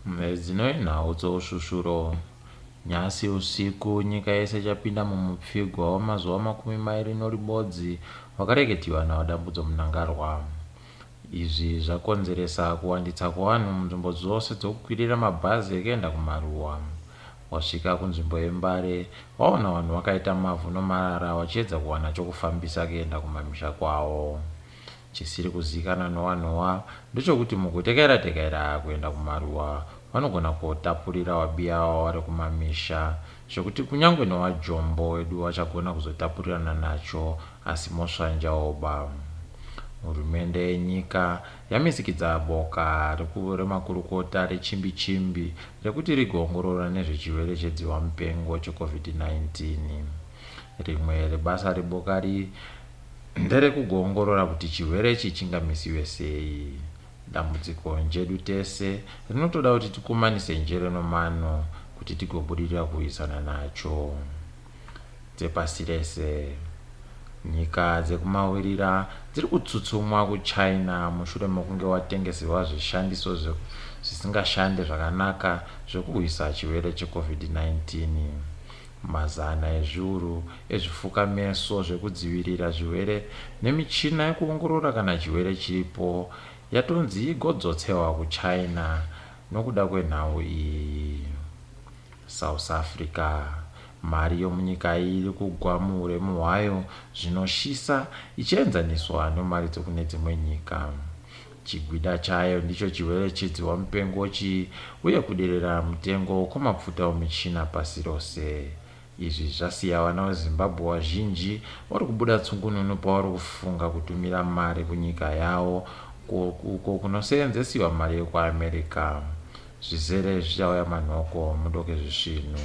Dzinove nhau dzousvusvuro. Nhasi usiku nyika yese ichapinda mumupfigwa wamazuva 21 wakareketiwa naVaDambudzo Mnangarwa. Izvi zvakonzeresa kuwanditsa kwevanhu munzvimbo dzose dzokukwirira mabhazi ekuenda kumaruwa. Wasvika kunzvimbo yeMbare waona vanhu vakaita mavhu nomarara vachiedza kuwana chokufambisa kuenda kumamisha kwavo. Chisiri kuzivikanwa nowanhu ndechokuti mukutekaira-tekaira kuenda kumaruwa vanogona kotapurira wabiya wavo vari kumamisha zvekuti kunyange nowajombo wedu vachagona kuzotapurirana nacho asi mosvanjaoba. Hurumende yenyika yamisikidza boka remakurukota rechimbi-chimbi rekuti rigoongorora nezvechirwere chedziwamupengo cheCovid-19. Rimwe rebasa reboka ri nderekugoongorora kuti chirwere ichi chingamisiwe sei. Dambudziko njedu tese rinotoda kuti tikumanise njere nomano kuti tigobudirira kurwisana nacho. Dzepasi rese. Nyika dzekumawirira dziri kutsutsumwa kuChina mushure mekunge watengeserwa zvishandiso zvisingashande zvakanaka zvekurwisa chirwere cheCovid-19. Mazana ezviuru ezvifukameso zvekudzivirira zvirwere nemichina yekuongorora kana chirwere chiripo yatonzi igodzotsewa kuChina nokuda kwenhau iyi. South Africa. Mari yomunyika iyi iri kugwa muuremu hwayo zvinoshisa ichienzaniswa nemari dzokune dzimwe nyika. Chigwida chayo ndicho chirwere chedziwamupengo chi uye kuderera mutengo kwemapfuta omuchina pasi rose. Izvi zvasiya vana veZimbabwe vazhinji vari kubuda tsungununu pavari kufunga kutumira mari kunyika yavo uko kunoseenzesiwa mari yekuAmerica. Zvizere zvichauya manhoko mudoke zvisvinu.